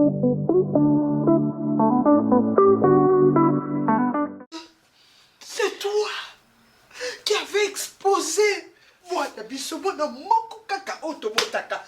C'est toi qui avait exposé mwana biso mwana moko kaka oyo tobotaka.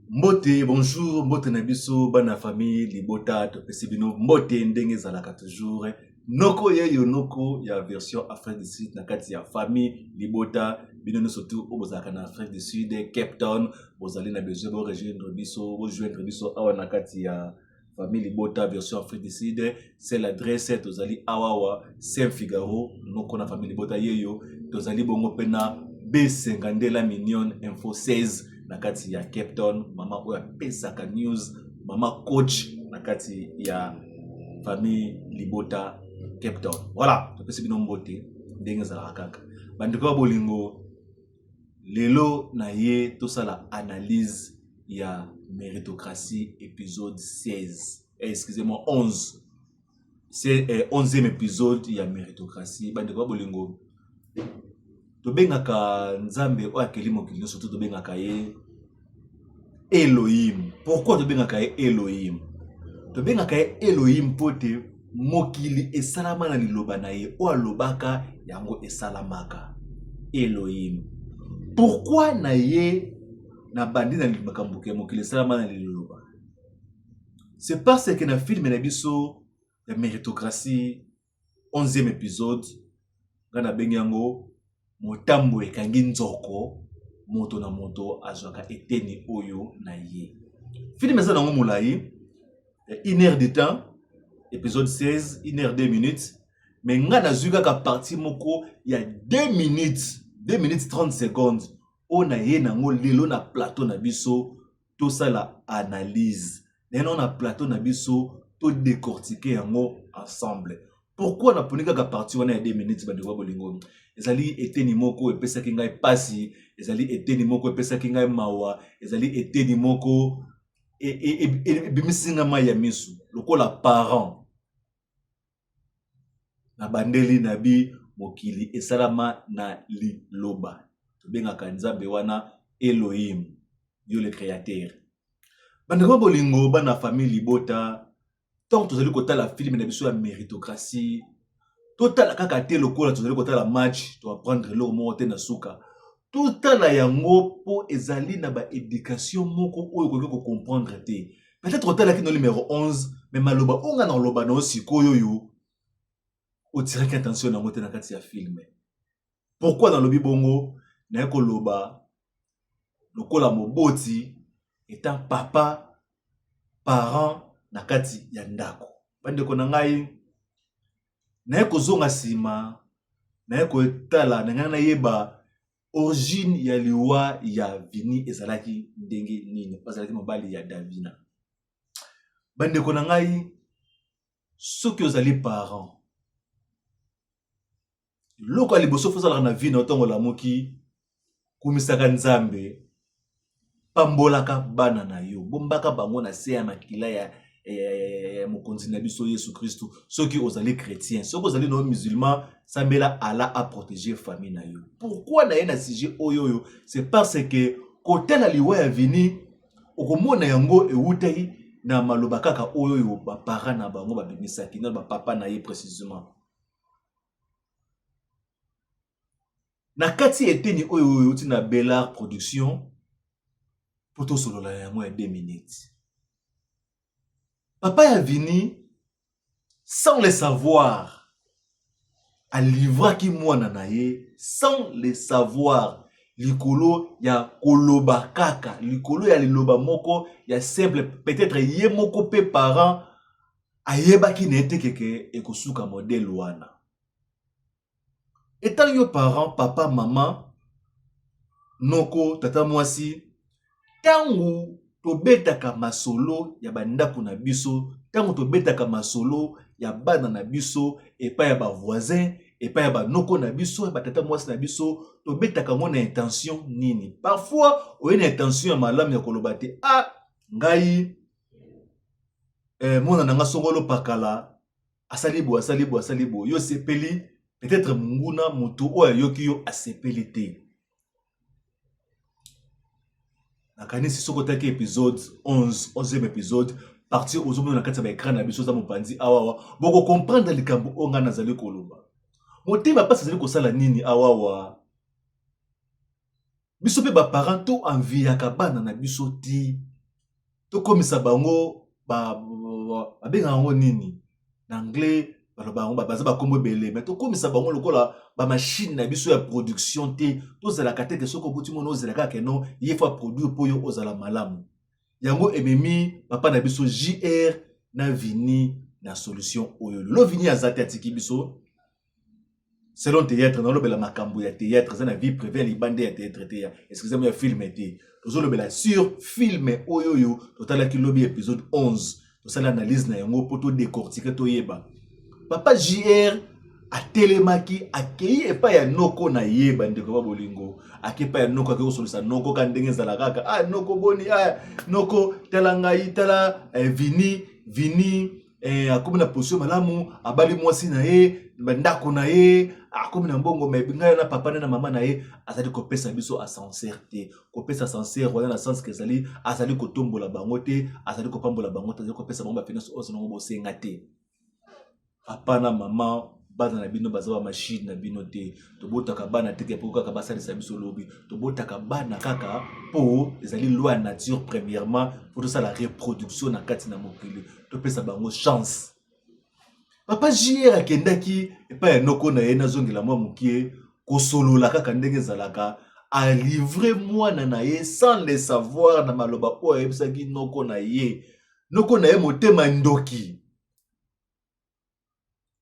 Mbote, bonjour, mbote na biso bana famille libota, topesi bino mbote ndenge ezalaka toujours. Noko yeyo noko ya version Afrique du Sud na kati ya famille libota, bino nyonso tu oyo bozalaka na Afrique du Sud, Cape Town, bozali na besoin bo rejoindre biso, bo joindre biso awa na kati ya famille libota version Afrique du Sud, c'est l'adresse tozali awawa Saint Figaro noko na famille libota yeyo, tozali bongo pe na B52 la mignonne info 16 na kati ya Cape Town, mama oyo apesaka news, mama coach na kati ya famille libota Cape Town. Voilà, topesi bino mbote ndenge ezalaka kaka. Bandeko ya bolingo, lelo na ye tosala analyse ya méritocratie épisode 16, eh, excusez-moi 11. C'est 11e épisode ya méritocratie. Bandeko ya bolingo, tobengaka Nzambe oyo akeli mokili nyonso, to tobengaka ye Elohim. Pourquoi tobengaka ye Elohim? Tobengaka ye Elohim mpo te mokili esalama na liloba na ye, oyo alobaka yango esalamaka. Elohim. Pourquoi na ye na bandi na makambo ke mokili esalama na liloba? C'est parce que na film na biso ya méritocratie 11e épisode, nga nabengi yango motambo ekangi nzoko, moto na moto azwaka eteni oyo na ye. Film eza nango molai, une heure de temps, épisode 16, une heure 2 minutes, mais nga nazwi kaka partie moko ya 2 minutes, 2 minutes 30 secondes oyo na ye nango lelo na plateau na biso tosala analyse neno na plateau na biso to décortiquer yango ensemble. Pourquoi naponi kaka partie wana ya 2 minutes? Bandeko ya bolingo, ezali eteni moko epesaki ngai pasi, ezali eteni moko epesaki ngai mawa, ezali eteni moko ebimisi ngai mai ya misu lokola parent. Na bandeli na bi mokili esalama na liloba, tobengaka Nzambe wana Elohim, Dieu le créateur. Bandeko ya bolingo, bana famille libota, ntango tozali kotala film na biso ya méritocratie, totala kaka te lokola tozali kotala match, to apprendre eloko moko te na suka. Totala yango mpo ezali na ba éducation moko oyo okoki kocomprendre te. Peut-être otalaki no numéro 11, mais maloba oyo nga na oloba na yo sikoyo oyo otiraki attention nango te na kati ya film. Pourquoi nalobi bongo? Naye koloba lokola moboti, étant papa, parent na kati ya ndako. Bandeko na ngai, naye kozonga nsima, naye kotala, na ngai nayeba origine ya liwa ya Vini ezalaki ndenge nini, azalaki mobali ya Davina. Bandeko na ngai, soki ozali parent, eloko ya liboso fo ozalaka na vie na yo ntango olamuki, kumisaka Nzambe, pambolaka bana na yo, bombaka bango na se ya makila ya mokonzi na biso Yesu Kristu. Soki ozali chrétien, soki ozali no musulman, sambela Allah a protéger famille na yo. Pourquoi na ye na sujet oyo oyo? C'est parce que kotala liwa ya Vini, okomona yango ewutaki na maloba kaka oyo oyo ba parents na bango babimisaki, na ba papa na ye précisément. Na kati ya eteni oyo euti na Bellar Production, po tosolola yango ya 2 minutes. Papa ya Vini, sans le savoir, alivraki mwana na ye sans le savoir, likolo ya koloba kaka, likolo ya liloba moko ya simple, peut-être ye moko pe parent ayebaki na ye te keke ekosuka modèle wana. Etant yo parent, papa, mama, noko, tata mwasi, tango tobetaka masolo ya bandako na biso, tango tobetaka masolo ya bana na biso epai ya ba voisin, epai ya banoko na biso, ya batata mwasi na biso, tobetaka yango na intention nini? Parfois oye na intention ya malamu ya koloba te, ah ngai mwana na nga songolo pakala asali boye, asali boye, asali boye, yo osepeli, peut-être monguna moto oyo ayoki yo asepeli te. Nakanisi soki otaki épisode 11, 11e épisode, Partie ozomona na kati ya baecran na biso eza mopanzi awawa, bokokomprendre likambo oyo ngai nazali koloba. Motema mpasi ezali kosala nini awawa? Biso mpe baparent to enviaka bana na biso ti tokomisa bango babengaka yango nini na anglais, baloba yango baza bakombo ebele, me tokomisa bango lokola bamashine na biso ya production te. Tozalaka te ke soki obuti mona ozela kaka keno ye fo aproduire mpo yo ozala malamu. Yango ememi papa na biso JR na Vini na solution oyo lelo Vini aza te, atiki biso. Selon théâtre, nalobela makambo ya théâtre, eza na vie privée ya libanda ya théâtre te, ya excusez moi, ya film te. Tozolobela sur film oyo oyo totalaki lobi, épisode 11. Tosala analyse na yango mpo todécortique, toyeba. Papa JR atelemaki, akei epai ya noko na ye. Bandeko ba bolingo, ake epai ya noko, akei kosolisa noko ka ndenge ezala kaka. Ah noko, boni? Ah noko, tala ngai, tala eh, Vini. Vini eh, akomi na position malamu, abali mwasi na ye, bandako na ye, akomi na mbongo. Me ngai na papa na mama na ye azali kopesa biso ascenseur te. Kopesa ascenseur wana na sens ke ezali azali kotombola bango te, azali kopambola bango te, azali kopesa bango bafinance oyo nango bosenga te. Papa na mama, bana na bino baza bamashine na bino te. Tobotaka bana teke mpo kaka basalisa biso lobi. Tobotaka bana kaka mpo ezali loi ya nature. Premièrement, mpo tosala reproduction na kati na mokili, topesa bango chance. Papa JR akendaki epai ya noko na ye, nazongela mwa mokie, kosolola kaka ndenge ezalaka. Alivre mwana na ye sans le savoir na maloba oyo ayebisaki noko na ye. Noko na ye motema ndoki,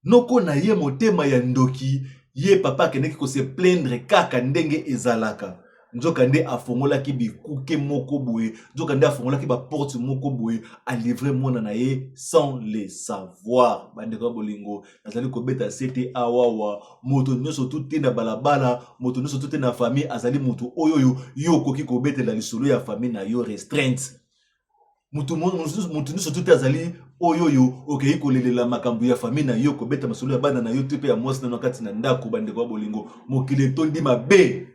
noko na ye motema ya ndoki. Ye papa akendaki kose plaindre kaka ndenge ezalaka, nzoka nde afongolaki bikuke moko boye, nzoka nde afongolaki baporte moko boye, alivre mwana na ye sans le savoir. Bandeko ya bolingo, nazali kobeta sete awawa: moto nyonso tu te na balabala, moto nyonso tu te na famille azali moto oyo oyo yo okoki kobetela lisolo ya famille na yo restreinte. Moto nyonso tu te azali oyo oyo okei kolelela makambo ya famille na yo, kobeta masolo ya bana na yo te mpe ya mwasi na yo na kati na ndako. Bandeko ya bolingo, mokili etondi mabe.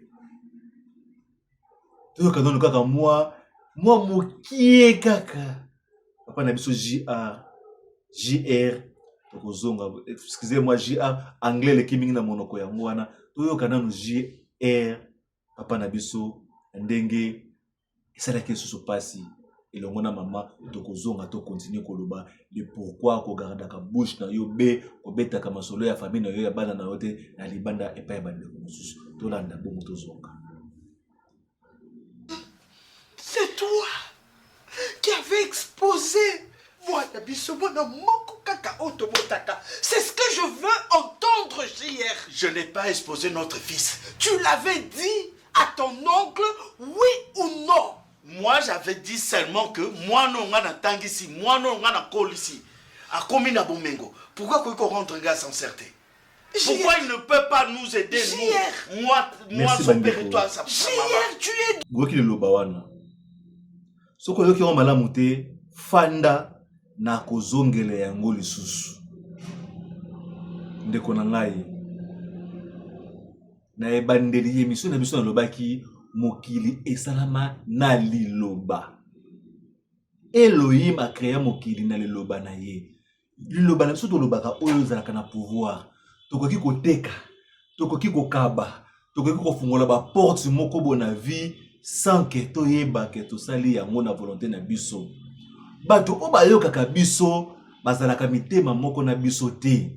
Toyoka nano kaka mwa mwa mokie kaka papa na biso JR. JR, tokozonga. Excusez moi, JR, anglais eleki mingi na monoko yango wana. Toyoka nano JR, papa na biso, ndenge esalaki lisusu mpasi elongo na mama. Tokozonga, tokontinue koloba le pourquoi kogardaka bouche na yo be kobetaka masolo ya famille na yo, ya bana na yo te na libanda epai ya bandeko mosusu. Tolanda bongo, tozonga. C'est toi qui avais exposé mwana biso, mwana moko kaka oyo tobotaka. C'est ce que je veux entendre, JR. Je n'ai pas exposé notre fils. Tu l'avais dit à ton oncle, oui ou non? Moi, j'avais dit seulement que mwana oyo nga natangisi, mwana oyo nga nakolisi, akomi na bomengo. Pourquoi koki korendre nga ascenseur te? Pourquoi il ne peut pas nous aider, nous, moi, moi, Merci, son père et bandeko. toi, sa maman? JR, tu es Boyoki liloba wana? Soki oyoki yango malamu te, fanda na kozongela yango lisusu. Ndeko na ngai, na ebandeli émission na biso nalobaki mokili esalama na liloba. Elohim akrea mokili na liloba na ye. Liloba na biso tolobaka oyo ezalaka na pouvoir. Tokoki koteka, tokoki kokaba, tokoki kofungola baporte moko bo na vie sans ke toyeba ke tosali yango na volonté na biso. Bato oyo bayokaka biso bazalaka mitema moko na biso te.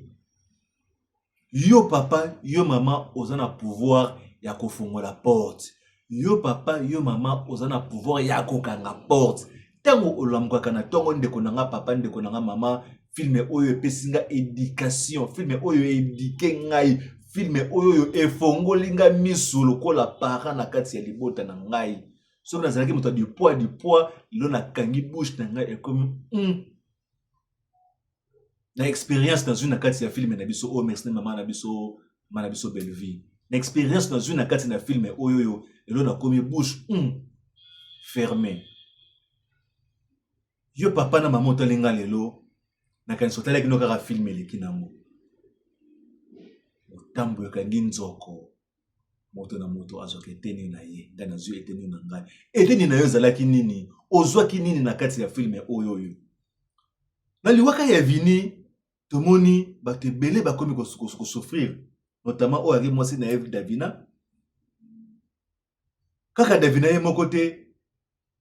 Yo papa, yo mama, oza na pouvoir ya kofungola porte. Yo papa, yo mama, oza na pouvoir ya kokanga porte. Ntango olamukaka na ntongo, ndeko na nga papa, ndeko na nga mama, film oyo epesi nga éducation, film oyo éduque ngai, film oyo oyo efongoli nga miso lokola parent na kati ya libota na ngai. Soki nazalaki moto ya dipoa dipoa, lelo nakangi bouche na ngai, ekomi Na expérience nazwi na kati ya film na biso oyo, merci na mama na biso, mama na biso Bellevue. Na expérience nazwi na kati na film oyo oyo lelo nakomi bouche fermé. Yo papa na mama otali nga lelo, nakanisi otalaki no kaka film eleki nango. Motambo ekangi nzoko, moto na moto azwaka eteni na ye. Ngai nazwi eteni na ngai. Eteni na yo ezalaki nini? Ozwaki nini na kati ya film oyo oyo? Na liwaka ya Vini, tomoni bato ebele bakomi kosouffrir, notamment oyo azali mwasi na ye Davina. Kaka Davina ye moko te,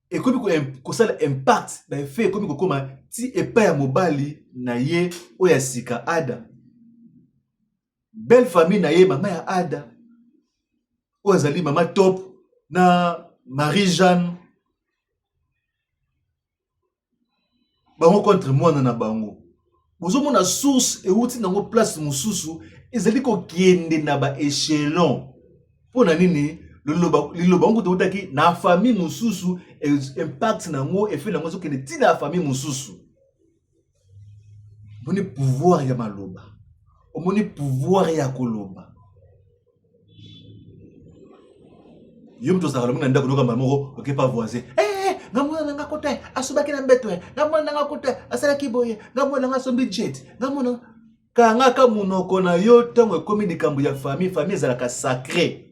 ekomi kosala impact, ba effet ekomi kokoma ti epai ya mobali na ye oyo ya sika Ada. Belle famille na ye, mama ya Ada oyo azali mama Top na Marie Jeanne, bango contre mwana na bango. Bozomona source euti nango place mosusu, ezali kokende na ba echelon. Mpo na nini? Liloba yango eutaki na famille mosusu, impact nango, effet nango ezokende ti na famille mosusu. Omoni pouvoir ya maloba, omoni pouvoir ya koloba. Yo moto ozalaka lomi na ndako, oyoka mbala moko oke pa voisin, eh, eh, nga mwana na nga kota eh, asobaki na mbeto, eh, nga mwana na nga kota eh, asalaki boye, nga mwana na nga asombi jet, nga mwana. Kangaka monoko na yo ntango ekomi likambo ya famille. Famille ezalaka sacré.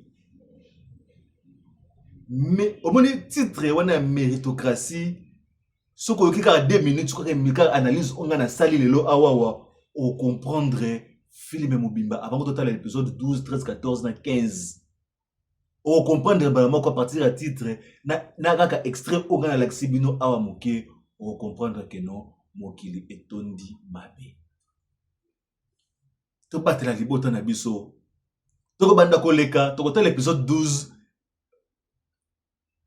Mais omoni titre wana ya méritocratie, soki oyoki kaka 2 minutes, soki kaka analyse oyo ngai nasali lelo awawa, okomprendre filme mobimba avant totala l'épisode 12, 13, 14 na 15. Okomprendre mbala moko à partir ya titre na kaka extrait oyo ngai nalakisi bino awa moke, okomprendre ke non, mokili etondi mabe. Tobatela libota na biso. Tokobanda koleka, tokotala épisode 12,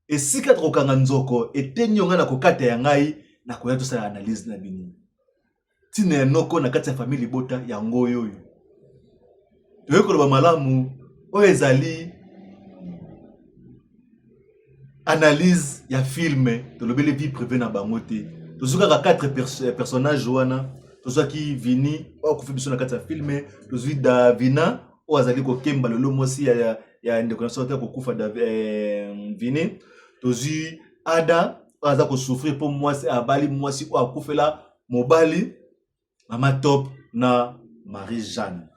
esika tokokanga nzoko eteni yo ngai na kokata ya ngai, nakoya tosala analyse na bino. Ntina ya noko na kati ya famille libota yango oyo oyo toyei koloba malamu. Oyo ezali analyse ya filme, tolobeli vie privée na bango te. Tozwi kaka 4 personnages wana. Tozwaki Vini oyo akufi biso na kati ya filme, tozwi Davina oyo azali kokemba lelo, mwasi ya ndeko na biso te kokufa Vini, tozwi Ada oyo aza kosouffrir mpo mwasi abali mwasi oyo akufela mobali, mama Top na Marie Jeanne.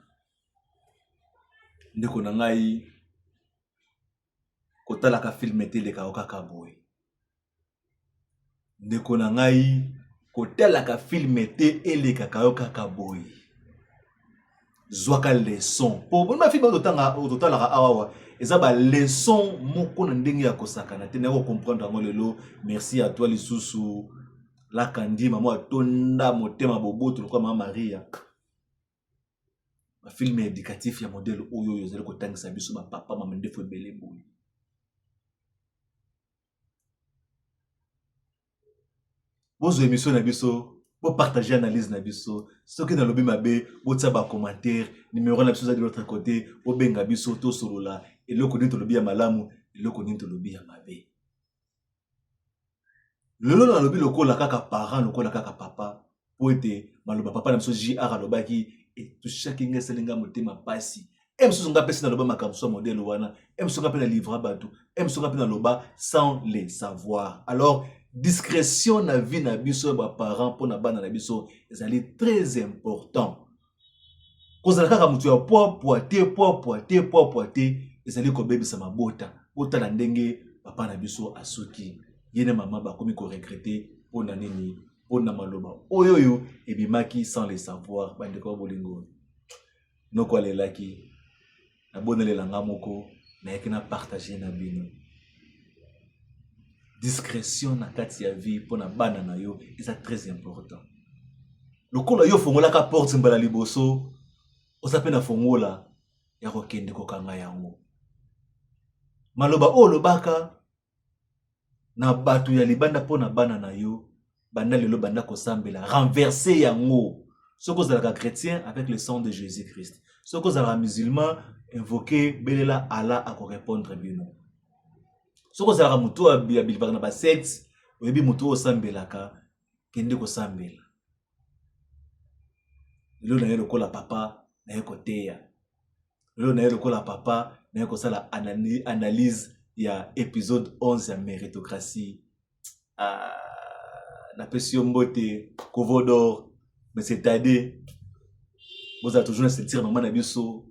Ndeko na ngai, kotalaka filme te elekaka kaka boye. Ndeko na ngai, kotalaka filme te elekaka yo kaka boye. Zwaka leçon po boni bafilme oyo totalaka awawa eza ba leçon moko na ndenge ya kosakana te. Naye kocomprendre yango lelo. Merci à toi lisusu Lakandi, mama atonda motema boboto lokola mama Maria. Bafilme éducatif ya modèle oyo oyo ezali kotangisa biso bapapa mama ndefu ebele boye. Bozwa émission na biso, bopartage analyse na biso. Soki nalobi mabe, botia bacommentaire. Numéro na biso eza de l'autre côté, bobenga biso tosolola eloko nini tolobi ya malamu, eloko nini tolobi ya mabe. Lelo nalobi lokola kaka parent, lokola kaka papa, po ete maloba papa na biso JR alobaki etushaki ngai, esali ngai motema pasi. E mosusu ngai mpe naloba makambo so modèle wana, e mosusu ngai mpe na livra bato, e mosusu ngai mpe naloba sans les savoir. Alors discrétion na vie na biso ya baparent mpo na bana na biso ezali très important. Kozala kaka moto ya pwapwa te, pwapwa te, pwapwa te, ezali kobebisa mabota. Botala ndenge papa na biso asuki, ye na mama bakomi koregrete mpo na nini? Mpo na maloba oyo oyo ebimaki sans le savoir. Bandeko ya bolingo, noko alelaki, nabonelela nga moko, nayaki na partage na bino. Discrétion na kati ya vie mpo na bana na yo eza très important. Lokola yo ofongolaka porte mbala liboso, oza mpe na fongola ya kokende kokanga yango. Maloba oyo olobaka na bato ya libanda mpo na bana na yo, banda lelo banda kosambela, renverser yango. Soki ozalaka chrétien, avec le sang de Jésus-Christ. Soki ozalaka musulman, invoquer, belela Allah, akorépondre bino. Soki ozalaka motu oyo abilivaka na basecte, oyebi motu oyo osambelaka, kende kosambela. Lelo na ye lokola papa naye koteya, lelo na ye lokola papa naye kosala analyse ya épisode 11 ya méritocratie. Napesi yo mbote Kovodor, monsieur Tade, bozala toujours na ceinture mama na biso,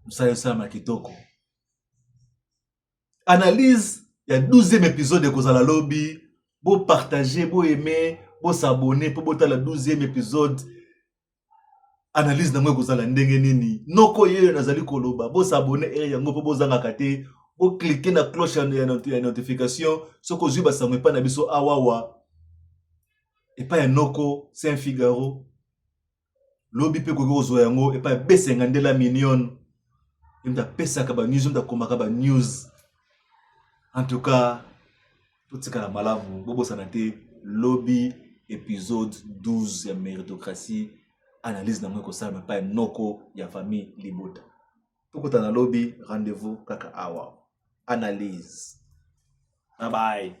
mosala esalama kitoko. Analyse ya 12e épisode ekozala lobi. Bopartage, boaime. Bosabone mpo botala 12e épisode. Analyse nango ekozala ndenge nini? Noko yeyo nazali koloba. Bosabone ere yango mpo bozangaka te. Boklike na cloche ya notification soki ozwi basango epai na biso awawa epai ya noko Saint Figaro. Lobi mpe koki kozwa yango epai ya Besenga Ndela Mignonne. Ye moto apesaka ba news, ye moto akomaka ba news. En tout cas, totikala malamu, bobosana te lobi épisode 12 ya méritocratie, analyse nango ekosalama epai ya noko ya famille libota. Tokutana lobi, rendez-vous kaka awa. Analyse. Bye bye.